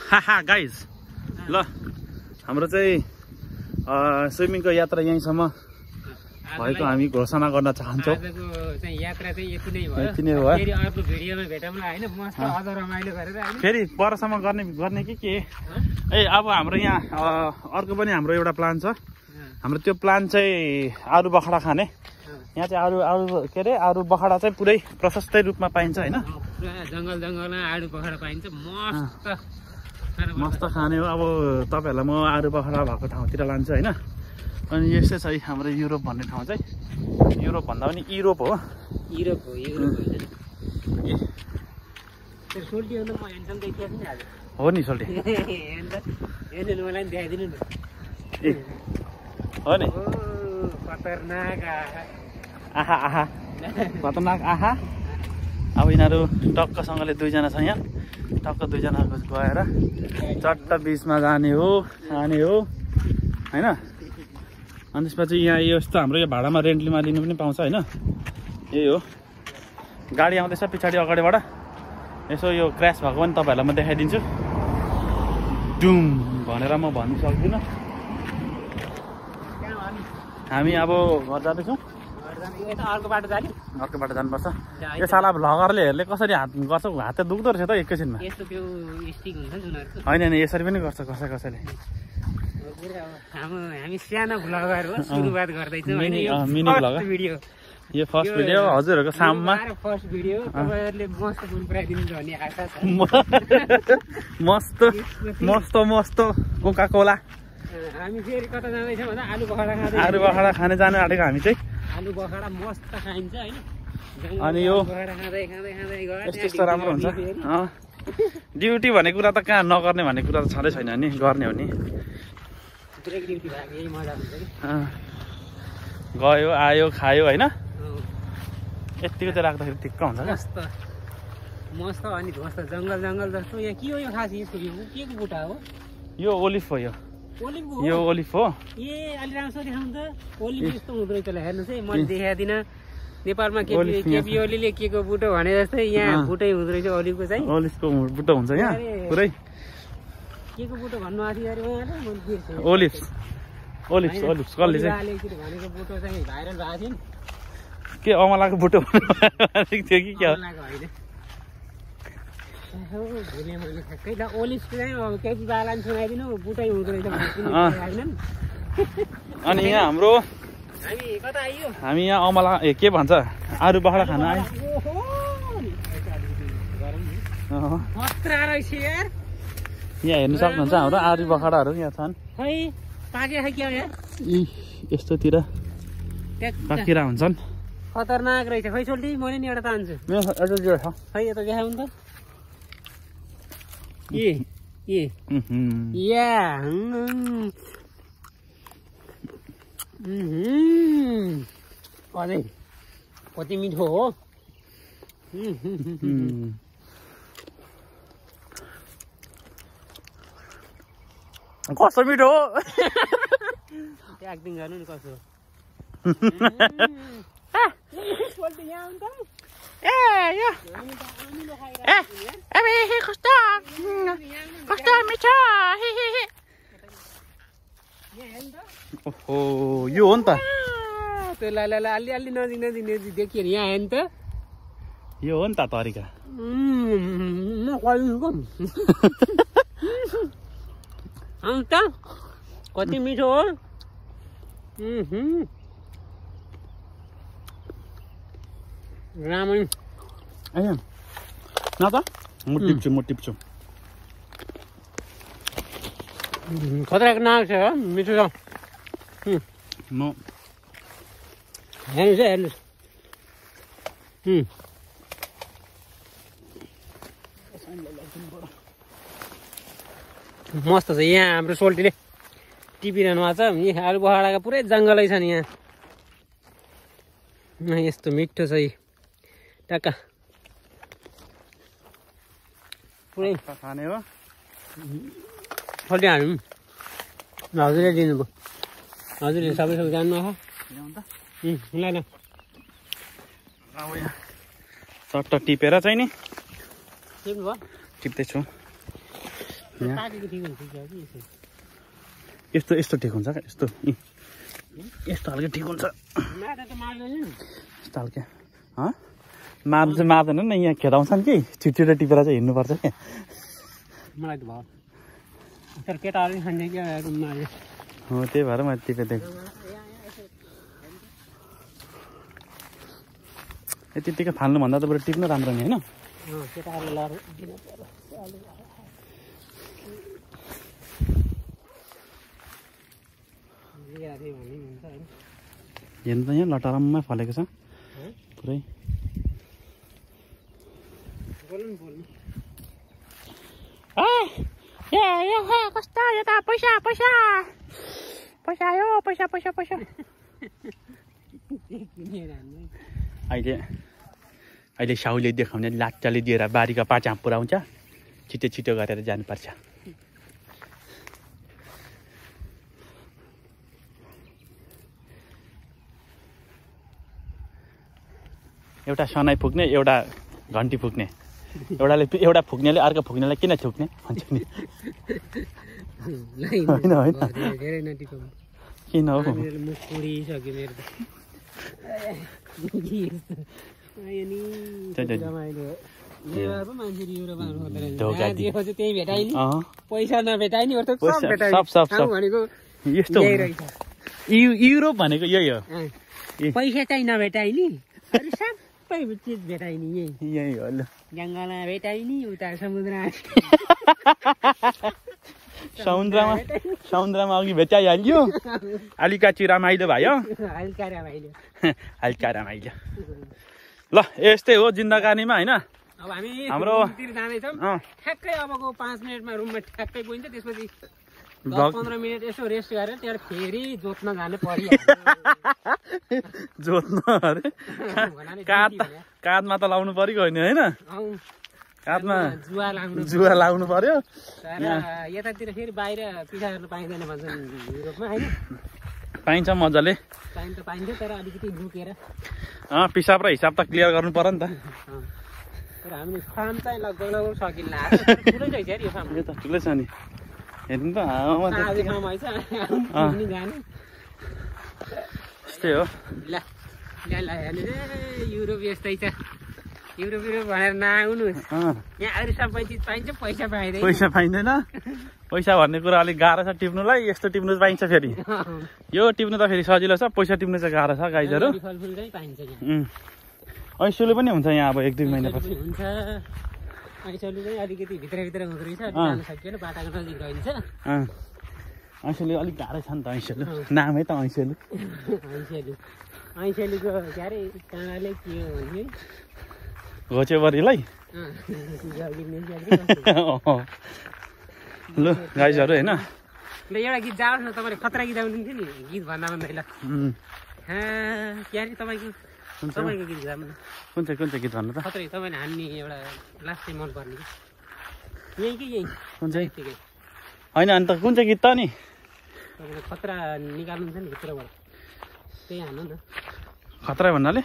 हाहा guys ल हाम्रो चाहिँ स्विमिङको यात्रा यहीँसम्म भएको हामी घोषणा गर्न चाहन्छौँ। आजको चाहिँ यात्रा चाहिँ यति नै भयो। यति नै हो। फेरि अर्को भिडियोमा भेटौँला हैन, मस्त अझ रमाइलो गरेर हैन। फेरि परसम्म गर्ने के ए अब हाम्रो यहाँ अर्को पनि हाम्रो एउटा प्लान छ। हाम्रो त्यो प्लान चाहिँ आरु बखडा खाने। यहाँ चाहिँ आरु के अरे आरु बखडा चाहिँ पुरै प्रशस्तै रूपमा पाइन्छ हैन। पुरा जंगलमा आरु बखडा पाइन्छ, मस्त खाने हो। अब तपाईहरुलाई म आरु बखडा भएको ठाउँतिर लान्छु हैन। अनि यस्तै छ हाम्रो युरोप भन्ने ठाउँ चाहिँ। युरोप भन्दा पनि युरोप हो। युरोप हो त्यो सोल्टी हो म हेन्डसम देखिएको नि आज। हो नि सोल्टी। हेर्नु मलाई नि देखाइदिनु नि। हो नि। खतरनाक आहा आहा खतरनाक आहा। अब यिनीहरू टक्कसँगले दुईजना छ यहाँ। टक्क दुईजना गएर चट्ट बिचमा जाने हो खाने हो हैन। अनि त्यसपछि यहाँ यस्तो हाम्रो यो भाडामा रेन्टलीमा लिनु पनि पाउँछ हैन। यही हो। गाडी आउँदैछ पछाडि अगाडिबाट। यसो यो क्र्यास भएको पनि तपाईहरुलाई म देखाइदिन्छु। डुम भनेर म भन्न सक्दिनँ। हामी अब घर जाँदैछौँ। अर्को बाटो जाने। अर्को बाटो जानुपर्छ। यो साला भ्लगरले कसरी हात गर्छ, हात दुख्दो रहेछ त एकैछिनमा। यस्तो त्यो स्टिक हुन्छ नि उनीहरुको। हैन यसरी पनि गर्छ कसैले। हामी सानो भ्लगर हो, सुरुवात गर्दैछौँ हैन। मिनी भ्लगर भिडियो यो फर्स्ट भिडियो हजुरहरुको साममा। फर्स्ट भिडियो तपाईहरुले मस्त गुण पुर्याइदिनु भन्ने आशा छ। मस्त कोका कोला। हामी फेरि कता जाँदैछौँ भन्दा आलु बखडा खाने जानु आँटेको हामी चाहिँ। आलु बखडा मस्त खाइन्छ हैन। अनि यो खाँदै यस्तो राम्रो हुन्छ। ड्युटी भन्ने कुरा त कहाँ नगर्ने भन्ने कुरा त छँदै छैन नि, गर्ने हो नि। ड्युटी भएको यही मजा हुन्छ नि। गयो आयो खायो हैन। यतिको चाहिँ राख्दाखेरि ठिक्क हुन्छ क्या। मस्त अनि ध्वस्त जंगल जस्तो। यहाँ के हो यो खास यसको के को बुटा हो? यो ओलिभ हो। यो ओलिभ हो। ए अलि राम्रो देखाउनु त। ओलिभ यस्तो हुँदो रहेछ हेर्नुहोस् है। मैले देखादिनँ। नेपालमा केपी ओलीले के को बुटो भने जस्तै यहाँ बुटै हुँदो रहेछ ओलिभको चाहिँ। ओलिभको बुटो हुन्छ यहाँ पुरै। के को बुटो भन्नु आथि अरे उहाँले? ओलिभ्स कसले चाहिँ भनेको बुटो चाहिँ भाइरल भएको थियो नि। के अमलाको बुटो भनेको थियो कि क्या? अनि यहाँ हाम्रो हामी यहाँ अमला के भन्छ आरु बखडा खान आयो। यहाँ हेर्नु सक्नुहुन्छ हाम्रो आरु बखडाहरू यहाँ छन्। यस्तोतिर पाकिरा हुन्छन्। खतरनाक रहेछ। खै सोल्टी मैले नि एउटा तान्छु। खै यता देखाउनु त। कति मिठो हो। कस्तो मिठो हो। एक्टिङ गर्नु नि कसो। कस्तो मिठो। ओहो यो हो नि त। त्यो अलि नजिक देखियो नि यहाँ हेर्नु त। यो हो नि त तरिका। अन्त कति मिठो हो। रामन न त म टिप्छु। खतराको नाक छ मिठो छ। हेर्नुहोस् मस्त छ। यहाँ हाम्रो सोल्टीले टिपिरहनु भएको छ। आलु बखडाको पुरै जङ्गलै छ नि यहाँ। यस्तो मिठो छ टक्का पुरै खाने हो। सोल्टी हाल्नु हजुरले दिनुभयो। हजुरले सबै जान्नु ल ल। अब यहाँ चट्ट टिपेर चाहिँ नि टिप्नु भयो। टिप्दैछु। यस्तो यस्तो ठिक हुन्छ क्या यस्तो यस्तो खालको ठिक हुन्छ यस्तो खालको मार्नु चाहिँ मार्दैन नि यहाँ खेदाउँछन् कि छिटो टिपेर चाहिँ हिँड्नुपर्छ क्या मलाई त भयो तर केटाहरूले खान्छ क्या रुममा हो त्यही भएर मैले टिपेदिएको यतिकै फाल्नुभन्दा त बरु टिप्नु राम्रो नि होइन केटाहरूले लर दिनु पर्यो हेर्नु त यहाँ लटरम्मै फलेको छ पुरै कस्तो यता पैसा पैसा पैसा आयो पैसा पैसा पैसा अहिले साउले देखाउने लाट्टाले दिएर बारीका पाचा पुऱ्याउँछ छिटो छिटो गरेर जानुपर्छ एउटा सनाई फुक्ने एउटा घन्टी फुक्ने एउटा फुक्नेले अर्को फुक्नेलाई किन छुक्ने भन्छ नि होइन होइन किन हो पैसा नभेटाइ नि यस्तो युरोप भनेको यही हो पैसा चाहिँ नभेटाइ नि सबै चिज भेटाइ नि यही हो ल जङ्गलमा भेटाइ नि उता समुद्रमा अघि भेटाइहाल्यो अलिकति रमाइलो भयो हल्का रमाइलो ल यस्तै हो जिन्दगानीमा होइन अब हामी हाम्रो जाँदैछौँ ठ्याक्कै अबको 5 मिनटमा रुममा ठ्याक्कै गइन्छ त्यसपछि 10-15 मिनट यसो रेस्ट गरेर त्यहाँ फेरि जोत्न जानु पर्यो जोत्न अरे काँधमा त लाउनु पर्यो होइन होइन काँधमा जुवा लाउनु पर्यो यतातिर फेरि बाहिर पिसा गर्न पाइँदैन भन्छन् युरोपमा होइन पाइन्छ मजाले पाइन्छ तर अलिकति लुकेर पिसाब र हिसाब त क्लियर गर्नु पर्यो नि त तर हामीले फार्म चाहिँ लगभग सकिन्न ठुलै छ यो फार्म यो त ठुलै छ नि हेर्नु त यस्तै हो ल हेर्नु युरोप यस्तै छ युरोप भनेर नआउनुहोस् यहाँ अरू सबै चिज पाइन्छ पैसा पाइँदैन पैसा भन्ने कुरा अलिक गाह्रो छ टिप्नुलाई यस्तो टिप्नु पाइन्छ फेरि यो टिप्नु त फेरि सजिलो छ पैसा टिप्नु चाहिँ गाह्रो छ गाइजहरू ऐसोले पनि हुन्छ यहाँ अब 1-2 महिनापछि हुन्छ ऐसोले चाहिँ अलिकति भित्र हुँदो रहेछ जान सकिएन बाटाको नजिक रहन्छ ऐसोले अलिक गाह्रो छ नि त ऐसोले नामै त ऐसोले ऐसोलेको के अरे काँडाले के हो भने घोचेबरीलाई ल गाइजहरू होइन ल एउटा गीत जाओस् न तपाईँले खतरा गीत आउनुहुन्थ्यो नि गीत भन्दा भन्दै ल के अरे तपाईँको गीत गाउनु कुन चाहिँ गीत भन्नु त खतरा तपाईँले हान्ने एउटा लास्ट चाहिँ मनपर्ने यही कि यही कुन चाहिँ होइन अन्त कुन चाहिँ गीत त नि तपाईँले खतरा निकाल्नुहुन्छ नि भित्रबाट त्यही हान्नु न खतरा भन्नाले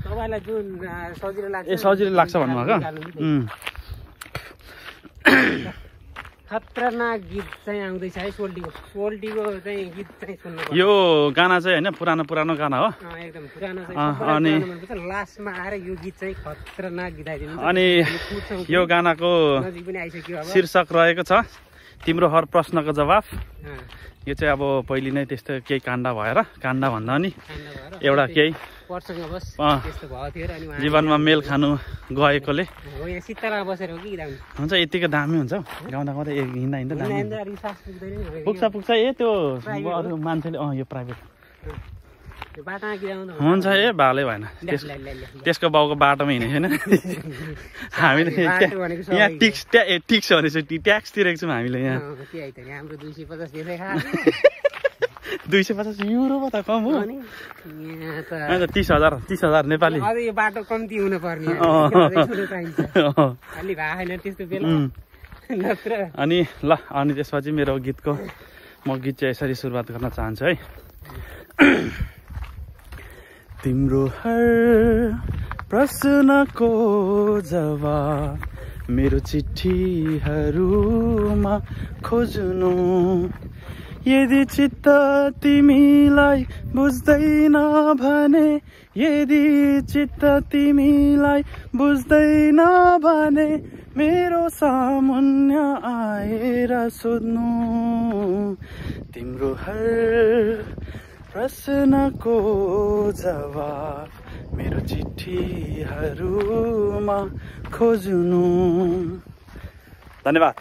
तपाईँलाई जुन सजिलो लाग्छ सजिलो लाग्छ भन्नुभएको खतरनाक गीत चाहिँ आउँदैछ है सोल्टीको चाहिँ गीत चाहिँ सुन्नु यो गाना चाहिँ होइन पुरानो गाना हो एकदम पुरानो अनि लास्टमा आएर यो गीत चाहिँ खतरनाक गीत आइदिनु अनि यो गानाको नजिक पनि आइसक्यो अब शीर्षक रहेको छ तिम्रो हर प्रश्नको जवाफ यो चाहिँ अब पहिले नै त्यस्तो केही काण्ड भन्दा नि एउटा केही जीवनमा मेल खानु गएकोले हुन्छ यतिकै दामी हुन्छ गाउँदा हिँड्दा दामी पुग्छ त्यो अरू मान्छेले यो प्राइभेट हुन्छ भालै भएन त्यसको बाउको बाटोमा हिँडेको छैन हामीले यहाँ टिक्स भनेपछि ट्याक्स तिरेको छौँ हामीले यहाँ 250 युरो पो त कम हो 30,000 नेपाली यो बाटो कम्ती हुनु पर्ने अनि ल अनि त्यसपछि मेरो गीतको म गीत चाहिँ यसरी सुरुवात गर्न चाहन्छु है तिम्रो हर प्रश्नको जवाब मेरो चिठीहरूमा खोज्नु। यदि चित्त तिमीलाई बुझ्दैन भने, यदि चित्त तिमीलाई बुझ्दैन भने, मेरो सामुन्य आएर सोध्नु। तिम्रो हर प्रश्नको जवाब मेरो चिठीहरूमा खोज्नु। धन्यवाद।